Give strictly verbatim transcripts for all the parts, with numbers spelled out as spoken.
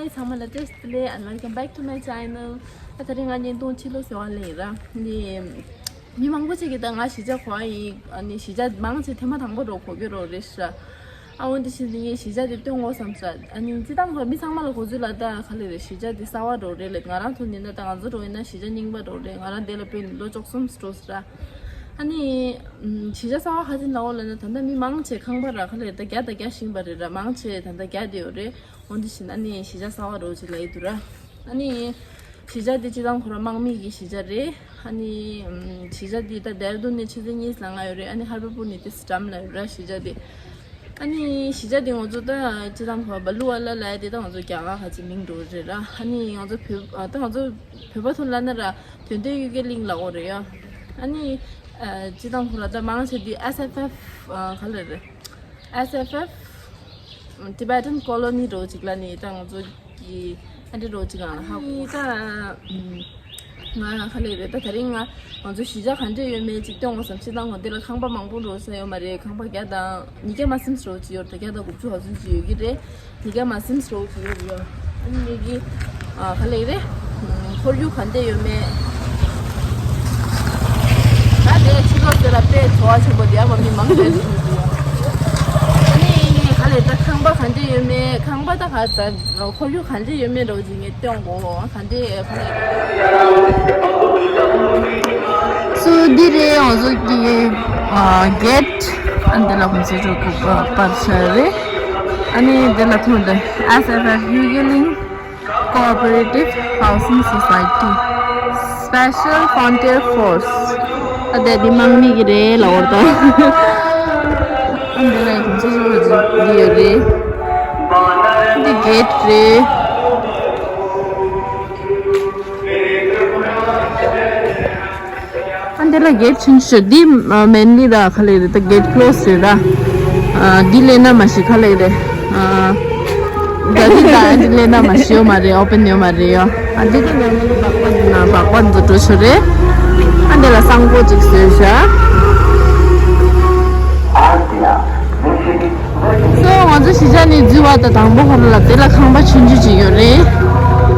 ཚང་མ་ལ་བཀྲ་ཤིས་བདེ་ལེགས། And welcome back to my channel. ཨ་དེ་རིང་ང་བརྙན་ཐུང་ཕྱི་ལོགས་ཟེར་བ་ལེན་ར། ནི་མི་མང་པོ་ཅིག་གིས་ད་ང་གཞིས་ཆགས་གོ་ཡིན། ཨ་ནི་གཞིས་ཆགས་མང་ཆེ་ཐེངས་མ་དང་པོ་རོ་གོ་གི་རོ་རེད་ཤག་ཨ་འོན་ཏེ་ཕྱིན་ཏེ་ངས་གཞིས་ཆགས་དེ་སྟོན་དགོས་བསམ་ཤག་ཨ་ནི་སྤྱི་བཏང་གོ་མི་ཚང་མ་ལ་གོ་ཚུལ་ལ་ད་ག་ལེ་རེད། གཞིས་ཆགས་དེ་གསར་བ་རོ་རེད་ལེ། ང་རང་ཚོ་ནི་ན་ད་ང་ཚོ་རོ་ཡིན་ན་གཞིས་ཆགས་རྙིང་པ་རོ་རེད། ང་རང་དེ་ལ་ཕེབས་ནས་ལོ་བཅུ་གསུམ་འགྲོ་སོང་ར། ཨ་ནི་གཞིས་ཆགས་གསར་བ་ག་ཚོད་ན་འོ་ལ་ན་ད་ལྟ་མི་མང་ཆེ་ཁང་པ་ར་ག་ལེ་ད་རྒྱ་ད་རྒྱ་བཞིན་པ་རེད་ར། མང་ཆེ་ད་ལྟ་རྒྱ་དེ་ཡོད་རེད། འོན་ཏེ་ཕྱིན་ཨ་ནི་གཞིས་ཆགས་གསར་བ་རོ་ཅིག་ལ་ཡི་དུ་ར། ཨ་ནི་གཞིས་ཆགས་དེ་སྤྱི་བཏང་ཁོ་རང་དམག་མི་གི་གཞིས་ཆགས་རེད། ཨ་ནི་ཨམ་གཞིས་ཆགས་དེ་ད་ལྡེ་ར་ལྡུན་ནས་ཆུ་ཚོད་གཉིས་ལ་ང་ཡོད་རེད། ཨ་ནི་ཧར་པར་པུར་ནས་དེ་སི་ཀྲམ་ལ་ཡོད་ར་གཞིས་ཆགས་དེ། ཨ་ནི་གཞིས་ཆགས་དེ་ང་ཚོ་ད་སྤྱི་བཏང་ཁོ་རང་བ་ལུ་ཝ་ལ་ལ་ཡ་དེ་ད་ང་ཚོ་རྒྱ་གར་ཁ་ཅིག་མིང་འགྲོ་རེད་ར། ཨ་ནི་ང་ཚོ་བོད་ཨ་ད་ང་ཚོ་བོད་པ་ཐོན་ལ་ན་ར་དོན་ལྡན་གཡུལ་རྒྱལ་གླིང་ལ་འོ་རེད་ཡ། ཨ་ནི་ཨ་སྤྱི་བཏང་ཁོ་རང་ད་མང་ཆེ་དེ་ཨེས་ཨེཕ་ཨེཕ་ཨ་ག་ལ་རེད། S F F Tibetan Colony རོ་ཅིག་ལ་ནི་ད་ང་ཚོ་གི་ཨ་འདྲ་རོ་ཅིག་ལ་ཧ་གོ་ད། ང་ཁ་ལེ་རེད་ད། དེ་རིང་ང་ང་ཚོ་གཞིས་ཆགས་ག་འདྲ་ཡོད་མེད་ཅིག་སྟོན་དགོས་བསམ། སྤྱི་བཏང་ང་འདི་ལ་ཁང་པ་མང་པོ་འགྲོ་ས་ཡོད་མ་རེད། ཁང་པ་བརྒྱ་དང་ཉིས་བརྒྱ་མ་ཟིན་རོ་ཅིག་ཡོད་རེད། ད་བརྒྱ་དང་དགུ་བཅུ་ག་ཚོད་ཅིག་ཡོད་ཀྱི་རེད། ཉིས་བརྒྱ་མ་ཟིན་རོ་ཅིག་ཡོད་རེད། ཨ་ནི་ངེད་ཀྱི་ཨ་ག་ལེ་རེད། ཁོར་ཡུག་ག་འདྲ་ཡོད་མེད། ད་དེ་ཕྱི་ལོགས་ཟེར་ལ་དཔེ་བྲོ་བ་ཆེན་པོ་དེ་ཡང་མ་མི་མང་པོ་ཞིག་འདུག་ཨ་ནི་ངས་ག་ལེ་ད་ཁང་པ་ག་འདྲ་ཡོད་མེད། ཁང་པ་ད་ག་ད་ཁོར་ཡུག་ག་འདྲ་ཡོད་མེད་འདྲ་བོ་ཅིག་ངས་སྟོན་དགོས། ག་འདྲ་ག་ལེ། སོ་འདི་རེད་ང་ཚོ་གི་ཨ་གེ་ཊི། ཨ་འདི་ལ་ཁོང་ཚོས་ཁོ་པར་ཤ་རེད། ཨ་ནི་འདི་ལ་ཐོན་ཏེ་S F F གཡུལ་རྒྱལ་གླིང་Cooperative Housing Society Special Frontier Force. ཨ་དེ་འདི་དམག་མི་གི་རེད་ལ་འོར་དང་། ཨ་འདི་ལ་ཁོང་ཚོས་འདི་ཡོད་རེད། འདི་གེ་ཊི་རེད། ཨ་འདི་ལ་གེ་ཊི་ཆུང་ཆུང་འདི་མེན་ལི་ར་ག་ལེ་རེད། ད་གེ་ཊི་ཀློ་སི་རེད་ར། ཨ་འདི་ལས་ན་མ་ཤི་ག་ལེ་རེད། ཨ་ད་འདི་ད་འདི་ལས་ན་མ་ཤི་ཡོད་མ་རེད། ཨོ་པན་ཡོད་མ་རེད་ཡོ། ཨ་འདི་ད་ནང་ལ་སྦག་པ་འདི་ན་སྦག་པ་འདི་འགྲོ་ཆོག་རེད། ཨ་འདི་ལ་སང་གོ་ཅིག་བཟོས་ཤག་སོ་ང་ཚོ་གཞིས་ཆགས་ནས་འཛུལ་བ་དང་དང་པོ་ཁོ་ར་ལ་དེ་ལ་ཁང་པ་ཆུང་ཆུང་ཅིག་ཡོད་རེད།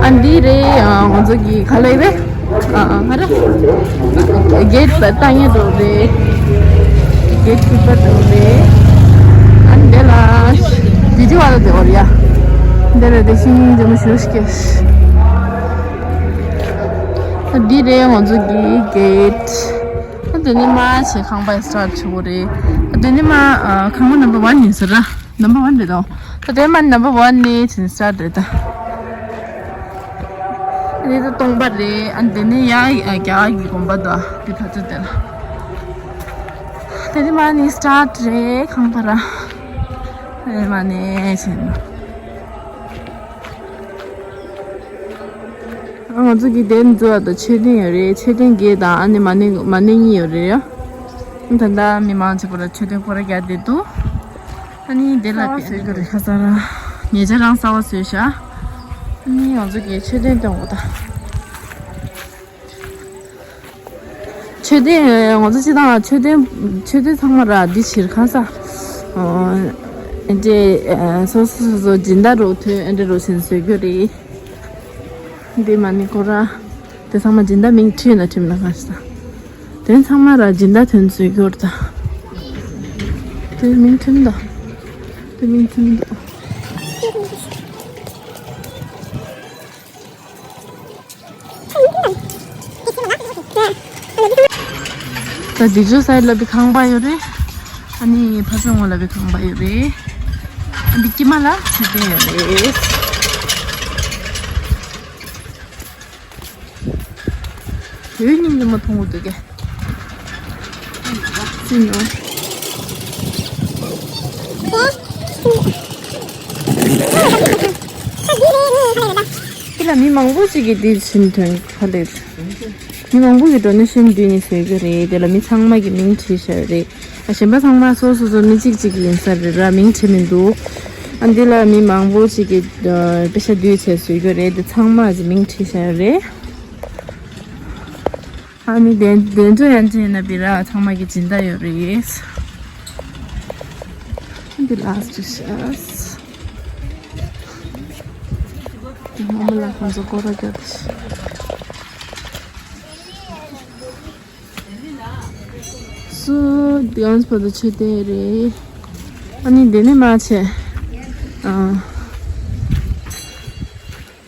ཨ་འདི་རེད། ཨ་ང་ཚོ་གི་ག་ལེ་རེད། ཨ་ཨ་ང་ར་གེ་ཊི་ལ་ལྟ་ངེས་འགྲོ་རེད། གེ་ཊི་ཀི་པར་འགྲོ་རེད། ཨ་འདི་ལ་བི་ཌི་ཡོ་བ་ལ་དེ་བར་ཡ། འདི་ལ་དེ་ཤིང་འདི་མོ་ཞུ་སྐྱེ། ཨ་འདི་རེད་ང་ཚོ་གི་གེ་ཊི། ཨ་དེ་ནས་མར་ཆེ་ཁང་པ་སི་ཊར་ཊི་བྱེད་དགོས་རེད། ཨ་དེ་ནས་མར་ཨ་ཁང་པ་ནམ་བར་ཝན་ཡིན་ཟེར་ར། ནམ་བར་ཝན་རེད་དོ། ད་དེ་མར་ནམ་བར་ཝན་ནས་ཆེན་སི་ཊར་ཊི་རེད་ད། ཨ་དེ་ད་སྟོང་པ་རེད། ཨ་དེ་ནས་ཡ་ཨ་རྒྱ་གར་གྱི་དགོན་པ་དང་དེ་ད་ཚོད་དེ་ལ། དེ་ནས་མར་ནས་སི་ཊར་ཊི་རེད་ཁང་པ་ར། དེ་ནས་མར་ནས་ཆེན། ང་ཚོ་གི་དེ་འཛུལ་བ་དང་མཆོད་རྟེན་ཡོད་རེད། མཆོད་རྟེན་བརྒྱད་དང་ཨ་ནི་མ་ཎི་མ་ཎི་གཉིས་ཡོད་རེད་ཡ། ད་ལྟ་མི་མང་ཆེ་པོ་ལ་མཆོད་རྟེན་སྐོར་ར་རྒྱག་བསྡད་འདུག་ཨ་ནི་དེ་ལ་གསར་པ་བཟོས་ཀྱི་རེད་ཁ་སང་ར། ཉེ་ཆར་རང་གསར་པ་བཟོས་ཤག་ཨ་ནི་ང་ཚོ་གི་མཆོད་རྟེན་སྟོན་དགོས་ད། མཆོད་རྟེན་ང་ཚོ་སྤྱི་བཏང་མཆོད་རྟེན་མཆོད་རྟེན་ཚང་མ་ར་འདི་ཕྱིར་ཁ་ས། ཨ་འདྲེ་སོ་སོ་སོ་སོ་སྦྱིན་བདག་རོགས་ཐོན་ཨ་འདྲེ་རོགས་ཆེན་བཟོས་ཀྱི་རེད། འདི་མ་ཎི་སྐོར་ར། དེ་ཚང་མ་སྦྱིན་བདག་མིང་བྲིས་ན་བྲིས་མིན་ན་ག་ས། དེ་ཚང་མ་ར་སྦྱིན་བདག་ཐོན་བཟོས་ཀྱི་རེད་ད། དེ་མིང་བྲིས་མི་འདུག་དེ་མིང་བྲིས་མི་འདུག་ད་འདི་ཚོ་སའི་ལ་བི་ཁང་པ་ཡོད་རེད། ཨ་ནི་ཕ་ཚོ་ངོ་ལ་བི་ཁང་པ་ཡོད་རེད། ཨ་འདི་དཀྱིལ་མ་ལ་མཆོད་རྟེན་ཡོད་རེད། བོད་སྙིང་རྗེ་མ་མཐོང་གི་འདུག་གས། སྲིད་ནོ། དེ་ལ་མི་མང་པོ་ཞིག་གིས་འདི་ཕྱིན་ཐོན་ཁ་ལེར། མི་མང་པོ་གིས་ཌོ་ནེ་ཤན་བསྡུས་ནས་བཟོས་ཀྱི་རེད། དེ་ལ་མི་ཚང་མ་གི་མིང་བྲིས་བཞག་རེད། གཞན་པ་ཚང་མ་སོ་སོ་སོ་མི་གཅིག་གཅིག་གི་ཡིན་ས་རེད་ར། མིང་བྲིས་མི་འདུག་ཨ་འདི་ལ་མི་མང་པོ་ཞིག་གིས་ཨ་པེ་ཤ་བསྡུས་བྱས་བཟོས་ཀྱི་རེད། དེ་ཚང་མ་གི་མིང་བྲིས་བཞག་རེད། ཨ་ནི་དེ་དེ་ཚོ་ཡང་ཅི་ཡིན་ན་བི་ར་ཚང་མ་གི་སྦྱིན་བདག་ཡོད་རེད། འདི་ལ་སི་ཊི་ཤ་སི། ཨ་མ་ལགས་ཁོང་ཚོ་སྐོར་ར་རྒྱག་སུ་དེ་ཡང་བར་དུ་ཆེ་དེ་རེད། ཨ་ནི་དེ་ནས་མར་ཆེ། ཨ།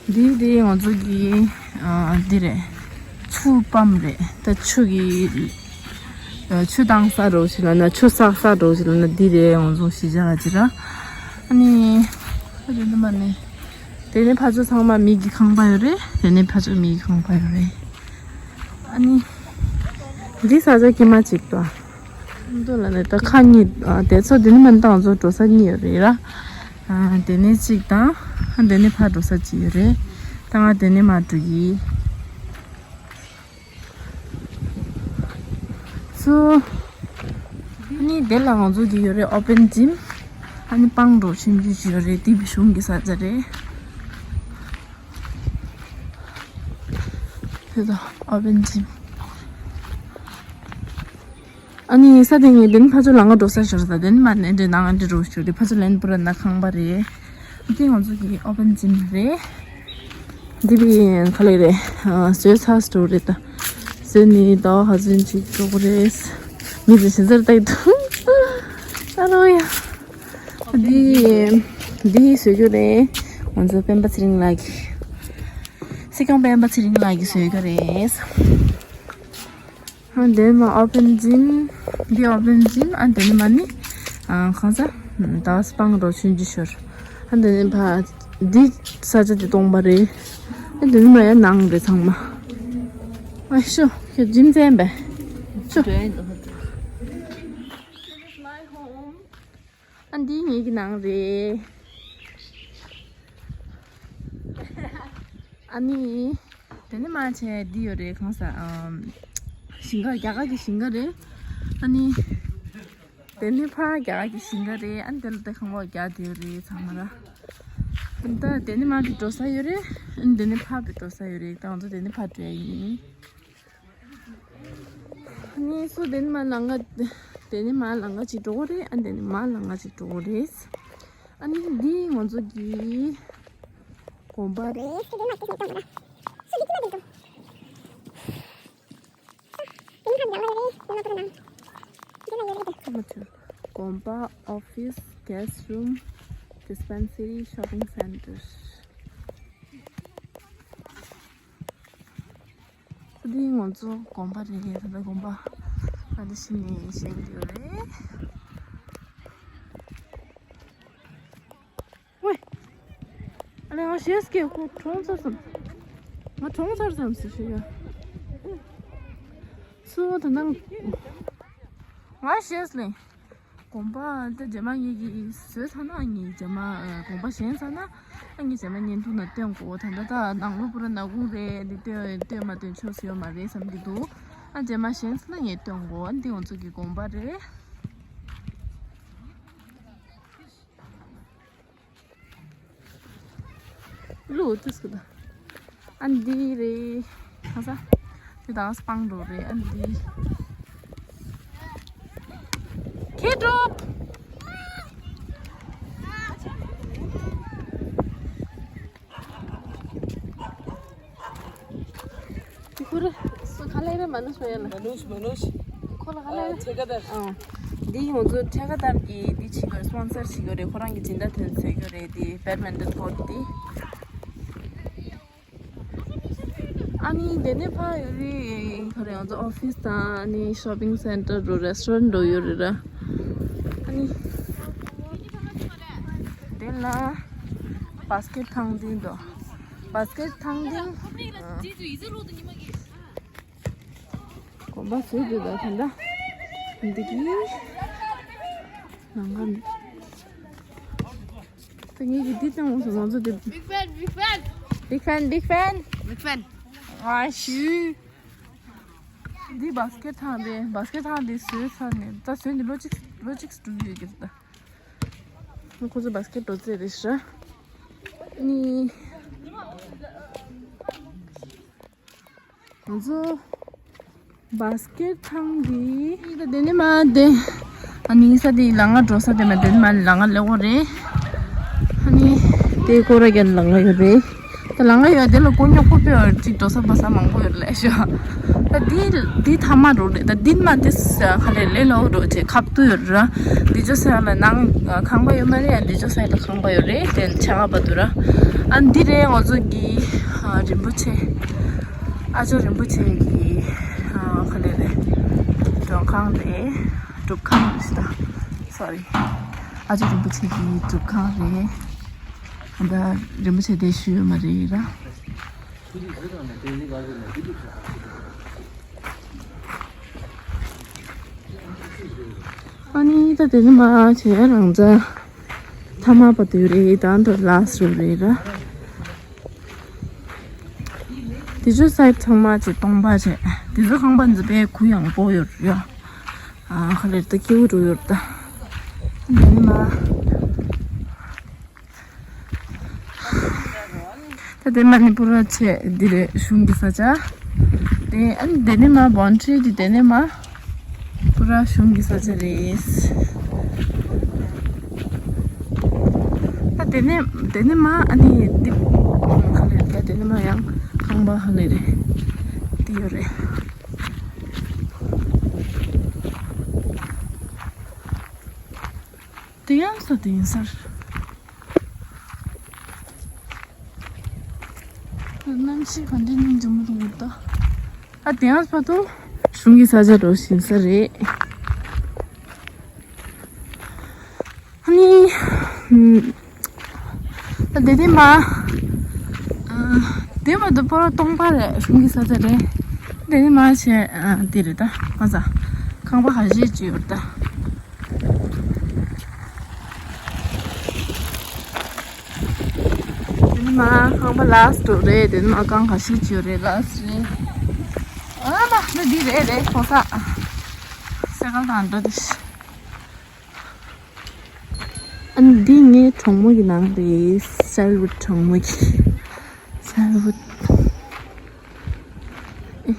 འདི་དེ་ང་ཚོ་གི་ཨ་འདི་རེད། ཆུ་པམ་རེད། ད་ཆུ་གི་ཨ་ཆུ་བཏང་ས་འདྲ་བོ་ཞིག་ལབ་ན། ཆུ་བསགས་ས་འདྲ་བོ་ཞིག་ལབ་ན་འདི་རེད། ང་ཚོ་གཞིས་ཆགས་ལ་ཅི་ར། ཨ་ནི་ཨ་རེད་འདི་མ་ནི། དེ་ནས་ཕར་ཕྱོགས་ཚང་མ་མི་གི་ཁང་པ་ཡོད་རེད། དེ་ནས་ཕར་ཕྱོགས་མི་གི་ཁང་པ་ཡོད་རེད། ཨ་ནི་འདི་ས་ཆ་དཀྱིལ་མ་གཅིག་ཏོ། མདོ་ལ་ནས་ད་ཁ་གཉིས་ཨ་དེ་ཚོ་འདི་ནས་མ་བཏང་ཚོ་འགྲོ་ས་གཉིས་ཡོད་རེད་ར། ཨ་དེ་ནས་གཅིག་དང་ཨ་དེ་ནས་ཕར་འགྲོ་ས་གཅིག་ཡོད་རེད། ད་ང་དེ་ནས་མར་འགྲོ་གི། སོ། ཨ་ནི་དེ་ལ་ང་ཚོ་གི་ཡོད་རེད། ཨོ་པན་ཇིམ། ཨ་ནི་སྤང་རོགས་ཆུང་ཆུང་ཞིག་ཡོད་རེད། དེ་བི་གཞུང་གི་ས་ཆ་རེད། དེ་ཚོ་ཨོ་པན་ཇིམ། ཨ་ནི་ས་དེ་ངས་དེ་ནི་ཕར་ཚུར་ལམ་ཁ་འགྲོ་ས་ཞོར་ས་དེ་ནི་མ་ནས་འདྲེ་ནང་འདྲེ་རོ་ཞོར་དེ་ཕར་ཚུར་ལན་པུ་ར་ན་ཁང་པ་རེད། དེ་ང་ཚོ་གི་ཨོ་པན་ཇིམ་རེད། འདི་བི་ཁ་ལེ་རེད། བཟོས་ཚར་སྟོར་རེད་ད། བཟོས་ནི་ཟླ་བ་ཧ་ཟིན་ཅིག་འགྲོ་གི་རེད། མི་ཚོས་ཞེ་ཚར་ལྟ་ཡི་འདུག་ཨ་རོ་ཡ། འདི་འདི་བཟོས་རྒྱུ་རེད། ང་ཚོ་སྤེན་པ་ཚེ་རིང་ལགས་ཀྱིས། སྲིད་སྐྱོང་སྤེན་པ་ཚེ་རིང་ལགས་ཀྱིས་བཟོས་རྒྱུ་རེད། ཨ་འདི་མ་ཨོ་པན་ཇིམ། འདི་ཨོ་པན་ཇིམ། ཨ་འདི་ནི་མ་ནི། ཨ་གང་ས། ད་སྤང་རོ་ཆུན་ཅི་ཤོར། ཨ་འདི་ནི་ཕ། འདི་ས་ཆ་འདི་སྟོང་པ་རེད། ཨ་འདི་ནི་མ་ཡ་ནང་རེད་ཚང་མ། ཨ་ཤོ་ཁྱོད་ཇིམ་ཙན་པས། ཤོ། ཨ་འདི་ངེད་ཀྱི་ནང་རེད། ཨ་ནི། དེ་ནི་མ་བྱས་འདི་ཡོད་རེད་གང་ཟག་ཨམ། ཞིང་ཁ་རྒྱ་གར་གྱི་ཞིང་ཁ་རེད། ཨ་ནི། དེ་ནི་ཕ་རྒྱ་གར་གྱི་ཞིང་ཁ་རེད། ཨ་ནི་དེ་ལ་ད་ཁང་པ་རྒྱག་དེ་ཡོད་རེད་ཚང་མ་ར། ཨ་ནི་ད་དེ་ནི་མ་གི་འགྲོ་ས་ཡོད་རེད། ཨ་ནི་དེ་ནི་ཕ་གི་འགྲོ་ས་ཡོད་རེད། ད་ང་ཚོ་དེ་ནི་ཕ་འགྲོ་ཡ་ཡིན། ཨ་ནི་སུ་དེ་ནི་མ་ལང་ང་། དེ་ནི་མ་ལང་ང་ཅིག་འགྲོ་གི་རེད། ཨ་ནི་དེ་ནི་མ་ལང་ང་ཅིག་འགྲོ་གི་རེད། ཨ་ནི་འདི་ང་ཚོ་གི་དགོན་པ་རེད། དགོན་པ་office, guest room, dispensary, shopping center. འདི་ང་ཚོ་དགོན་པ་རེད། ད་ལྟ་དགོན་པ་ཨ་འདི་ཕྱི་ནས་བཤད་ཀྱི་ཡོད་རེད། ཝེ། ཨ་ལེ་ང་ཞེས་སྐད་ཁོ་གྲོངས་ཚར་སམ། ང་གྲོངས་ཚར་སམ་ཟེར་ཞུ་ཡ། སུ་ད་ནང་ང་ཞེས་ལེ། དགོན་པ་ད་རྗེས་མ་ངེད་ཀྱིས་བཟོས་ཚར་ན་ངེད་རྗེས་མ་དགོན་པ་བཞེངས་ཚར་ན་ཨ་ངེད་རྗེས་མ་བརྙན་ཐུང་ནང་སྟོན་དགོས། ད་ལྟ་ད་ནང་ལོ་པུ་ར་ནག་ཁུང་རེད། འདི་སྟོན་སྟོན་མ་སྟོན་ཆོག་ས་ཡོད་མ་རེད་བསམ་གྱི་འདུག་ཨ་རྗེས་མ་བཞེངས་ཚར་ན་ངས་སྟོན་དགོས། ཨ་འདི་ང་ཚོ་གི་དགོན་པ་རེད། ལུ་ཏིས་ཀུ་ད། ཨ་འདི་རེད། ཁ་ས། འདི་ད་སྤང་རོ་རེད། ཨ་འདི། ཁེ་ཏོབ། ཁོ་རེ། སུ་ཁ་ལེ་རེ་མ་ནུ་སོ་ཡ་ལ། མ་ནུ་མ་ནུ། ཁོ་ལ་ཧ་ལས། ཨ་ཐེ་ཀ་དར། ཨ། འདི་ང་ཚོ་ཐེ་ཀ་དར་གྱིས་འདི་བྱེད་དགོས། སྤོན་སར་བྱེད་དགོས་རེད། ཁོ་རང་གི་སྦྱིན་བདག་དོན་བཟོས་དགོས་རེད། འདི་badminton court འདི། ཨ་ནི་དེ་ནས་ཕར་ཡོད་རེད། ཁོ་རེ་ང་ཚོ་office དང་ཨ་ནི་shopping center འགྲོ་restaurant འགྲོ་ཡོད་རེད་ར། ཨ་ནི་དེ་ལ་basket ཐང་འདི་འདུག basket ཐང་འདི། དགོན་པ་བཟོས་འདུག་ད་ད་ལྟ་འདི་གི་ནང་ང་ད་ངེད་ཀྱི་འདི་བཏང་འོང་སོང་། ང་ཚོ་འདི། Big fan, big fan. Big fan, big fan. Big fan. ཨ་ཤི། འདི་basket ཐང་རེད། basket ཐང་འདི་བཟོས་ཚར་ནས་ད་བཟོས་ནས་ལོ་གཅིག་ལོ་གཅིག་འགྲོ་གི་ཡོད་ཀྱི་རེད་ད། ཁོ་ཚོ་basket འགྲོ་རྩིས་རེད་ཤག་ནི། ང་ཚོ་basket ཐང་འདི། ད་དེ་ནས་མ་དེ། ཨ་ནི་ས་དེ་ལ་ང་འགྲོ་ས་དེ་མ་དེ་ནས་མ་ལ་ང་ལེ་འོ་རེད། ཨ་ནི་དེ་ཀོ་ར་རྒྱན་ལ་ང་ཡོད་རེད། ད་ལང་ཀ་ཡོད་དེ་ལ་ཀོ་ཉོ་ཀོ་པེ་ཡོད་ཅིག་འགྲོ་ས་པ་ས་མང་པོ་ཡོད་ལེ་ཤོ། ད་འདི་འདི་ཐ་མ་འགྲོ་རེད། ད་འདི་མ་འདི་ས་ཁ་ལེ་ལེ་ལོ་འགྲོ་ཅེ་ཁབ་ཏུ་ཡོད་ར། འདི་ཅོ་ས་ལ་ནང་ཁང་པ་ཡོད་མ་རེད། ཡ་འདི་ཅོ་ས་ལ་ཁང་པ་ཡོད་རེད། དེ་ཆ་ག་པ་དུ་ར། ཨ་འདི་རེད་ང་ཚོ་གི་རིན་པོ་ཆེ། ཨ་ཅོ་རིན་པོ་ཆེ་གི་ཁ་ལེ་རེད། མགྲོན་ཁང་རེད། སྒྲུབ་ཁང་རེད་ད། སོ་རི། ཨ་ཅོ་རིན་པོ་ཆེ་གི་སྒྲུབ་ཁང་རེད། ད་རིན་པོ་ཆེ་དེ་ཞུ་ཡོད་མ་རེད་ར། ཨ་ནི་ད་དེ་ནི་མ་བྱས་རང་ཚ་ཐ་མ་པ་དུས་རེད། ད་འདོད་ལགས་སུ་རེད་ར། དེ་ཚོ་སའི་ཚང་མ་ཅིག་སྟོང་པ་བྱས། དེ་ཚོ་ཁང་པ་འཛི་པའི་གུ་ཡངས་པོ་ཡོད་ཡ། ཨ་ཁ་ལེར་ད་སྐྱེ་བོ་འགྲོ་ཡོད་ད། དེ་ནི་མ། ད་དེ་མ་ནི་པུ་ར་ཆེ་འདི་རེད་གཞུང་གི་ས་ཆ། དེ་ཨ་ནི་དེ་ནི་མ་བོན་ཁྲི་དེ་དེ་ནི་མ། པུ་ར་གཞུང་གི་ས་ཆ་རེད། ད་དེ་ནི་དེ་ནི་མ་ཨ་ནི་འདི་ག་རེད། ད་དེ་ནི་མ་ཡང་ཁང་པ་ཧ་ལས་རེད། དེ་ཡོད་རེད། དེ་ཡང་ས་དེ་ཡིན་ས་རེད། གནམ་གཤིས་ག་འདྲ་ཡིན་འཇམ་པོ་འདུག་ད། ཨ་དེ་ཡང་བར་དུ་གཞུང་གི་ས་ཆ་འགྲོ་བཞིན་ས་རེད། ཨ་ནི། ཨ་དེ་དེ་མ། ཨ་དེ་མ་དུ་པོ་ར་སྟོང་པ་རེད། གཞུང་གི་ས་ཆ་རེད། དེ་དེ་མ་བྱས་ཨ་དེ་རེད་ད། ང་ཚ་ཁང་པ་ཧ་ཤེས་ཅི་ཡོད་ད། དེ་ནི་མ་ཁང་པ་ལགས་འགྲོ་རེད། དེ་ནི་མ་ཁང་ག་ཤེད་ཅིག་ཡོད་རེད་ལགས་རེད། ཨ་མ་ནི་འདི་རེད་རེད་ཁོ་ས། སེ་གལ་དང་འགྲོ་དེ་ཤི། ཨ་ནི་འདི་ངའི་གྲོགས་མོ་གི་ནང་རེད། སལ་ཝུད་གྲོགས་མོ་གི། སལ་ཝུད། ཨེ།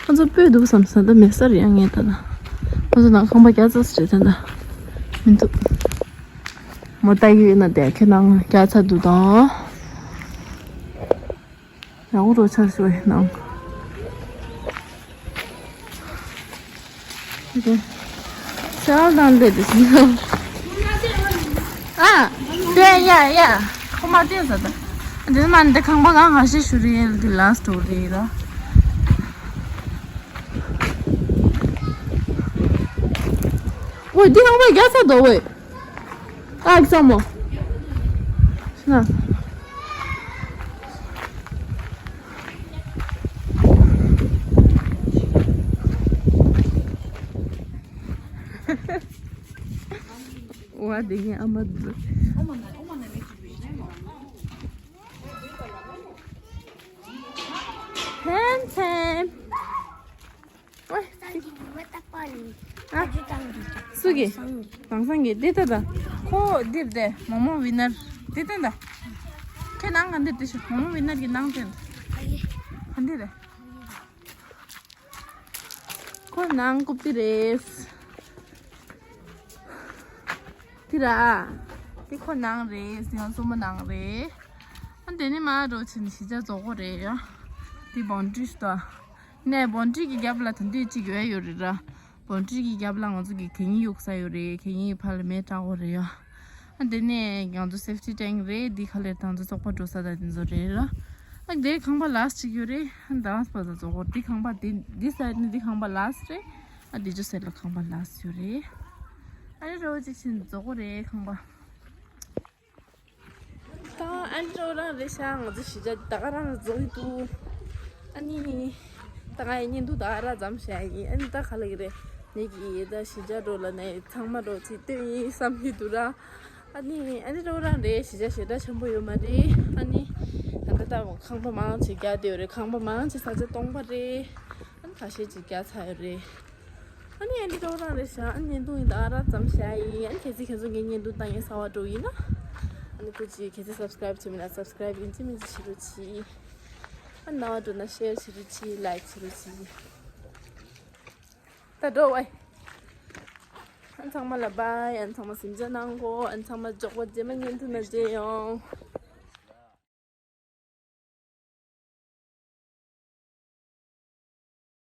ཁོ་ཚོ་སྤོས་འདུག་བསམ་ས་ད་མེད་ས་རེད་ཡ། ངས་ད་ལ་ཁོ་ཚོ་ནང་ཁང་པ་རྒྱ་ཚ་ས་རེད་ད་ལ། མི་འདུག་མོ་ལྟ་གི་ཡོད་ན་དེ་ཁྱེད་ནང་རྒྱ་ཚ་འདུག་དང་། ཡག་པོ་རོ་ཆར་ཤོ་ཡི་ནང་། ཤར་དང་ལས་དེ་ཤི་ན། ཨ། དེ་ཡ་ཡ། ཁོ་མ་དེ་ཟ་ད། དེ་མ་འདི་ཁང་པ་གང་ཧ་ཤི་ཤུ་རེད་དེ་ལ་སྟོ་རེད་ར། ཨོ་འདི་ཁང་པ་རྒྱ་ཚ་དོ་ཝེ། ཨ་ཙམ་མོ། ཤི་ན། ཝ་དེ་ངའི་ཨ་མ་འདུག་ཧན་ཧན། ཨོའི། སུ་གི། དེང་སང་གི་འདི་ལྟ་ད། ཁོ་འདིར་དེ་མོ་མོ་ཝི་ནར། འདི་ལྟ་ད། ཁྱེད་ནང་ག་འདིར་དེ་ཤོག་མོ་མོ་ཝི་ནར་གི་ནང་དེ། ག་འདི་རེད། ཁོ་ནང་རྐུབ་སྟེགས་རེད། དེ་ར། དེ་ཁོ་ནང་རེད། ཡང་སོ་མ་ནང་རེད། ཨ་དེ་ནི་མ་རོ་ཆེན་གཞིས་ཆགས་རྫོགས་པོ་རེད་ཡ། དེ་བོན་ཏྲི་ཤི་ཏོ། ནས་བོན་ཏྲི་གི་རྒྱབ་ལ་ད་འདི་གཅིག་ཡོད་ཡོད་རེད་ར། བོན་ཏྲི་གི་རྒྱབ་ལ་ང་ཚོ་གི་གད་སྙིགས་གཡུག་ས་ཡོད་རེད། གད་སྙིགས་ཕར་ལ་མེ་སྲེག་གོ་རེད་ཡ། ཨ་དེ་ནས་ང་ཚོ་སེབ་ཊི་ཊེང་རེད། འདི་ཁ་ལེར་ད་ང་ཚོ་བཙོག་པ་འགྲོ་ས་དང་དེ་ཚོ་རེད་ར། ཨ་དེ་ཁང་པ་ལགས་གཅིག་ཡོད་རེད། ཨ་ད་ང་ཚོ་བ་ཚ་རྫོགས་པོ་འདི་ཁང་པ་འདི་འདི་སའིཌ་ནི་འདི་ཁང་པ་ལགས་རེད། ཨ་འདི་ཅོ་སའིཌ་ལ་ཁང་པ་ལགས་ཡོད་རེད། ཨ་རི་རོ་གཅིག་ཕྱིན་རྫོགས་པོ་རེད་ཁང་པ། ད་ཨ་ནི་ཁྲོ་རང་རེད་ཤག་ང་ཚོ་གཞིས་ཆགས་ད་ག་རང་རྫོགས་ཀྱི་འདུག་ཨ་ནི། ད་ང་ཡི་བརྙན་ཐུང་ད་ག་རང་མཚམས་བཞག་ཡིན། ཨ་ནི་ད་ག་ལ་གི་རེད། ངེད་ཀྱི་ད་གཞིས་ཆགས་འགྲོ་ལ་ནས་ཚང་མ་འགྲོ་ཚིག་སྟོན་ཡིན་བསམ་གྱི་འདུག་ར། ཨ་ནི་ཨ་ནི་ཁྲོ་རང་རེད། གཞིས་ཆགས་ཞེ་དྲག་ཆེན་པོ་ཡོད་མ་རེད། ཨ་ནི་ད་ལྟ་ད་ཁང་པ་མང་ཆེ་རྒྱག་བསྡད་ཡོད་རེད། ཁང་པ་མང་ཆེ་ས་ཆ་སྟོང་པ་རེད། ཨ་ནི་ཁ་ཤས་ཅིག་རྒྱག་ཚར་ཡོད་རེད། ཨ་ནི་ཨ་ནི་ཏོག་རང་རེད་ཤག་ཨ་ནི་བརྙན་ཐུང་ཡིན་ད་ག་རང་མཚམས་བཞག་ཡིན། ཨ་ནི་གལ་སྲིད་ཁྱེད་ཚོ་ངའི་བརྙན་ཐུང་ལྟ་མཁན་གསར་པ་འགྲོ་ཡིན་ན། ཨ་ནི་སྐུ་མཁྱེན། གལ་སྲིད་སབ་སི་ཀ་རེབ་བྱས་མེད་ན་སབ་སི་ཀ་རེབ་ཡིན་གཅིག་མིན་གཅིག་བྱེད་རོགས་གྱིས། ཨ་ནི་རྣ་བ་འགྲོ་ན་ཤེར་བྱེད་རོགས་གྱིས། ལའིཀ་བྱེད་རོགས་གྱིས། ད་འགྲོ་ཝའི། ཨ་ནི་ཚང་མ་ལ་བྷའི། ཨ་ནི་ཚང་མ་གཟིམ་འཇག་གནང་གོ་ཨ་ནི་ཚང་མ་མགྱོགས་པོ་རྗེས་མ་བརྙན་ཐུང་ནང་མཇལ་ཡོང་།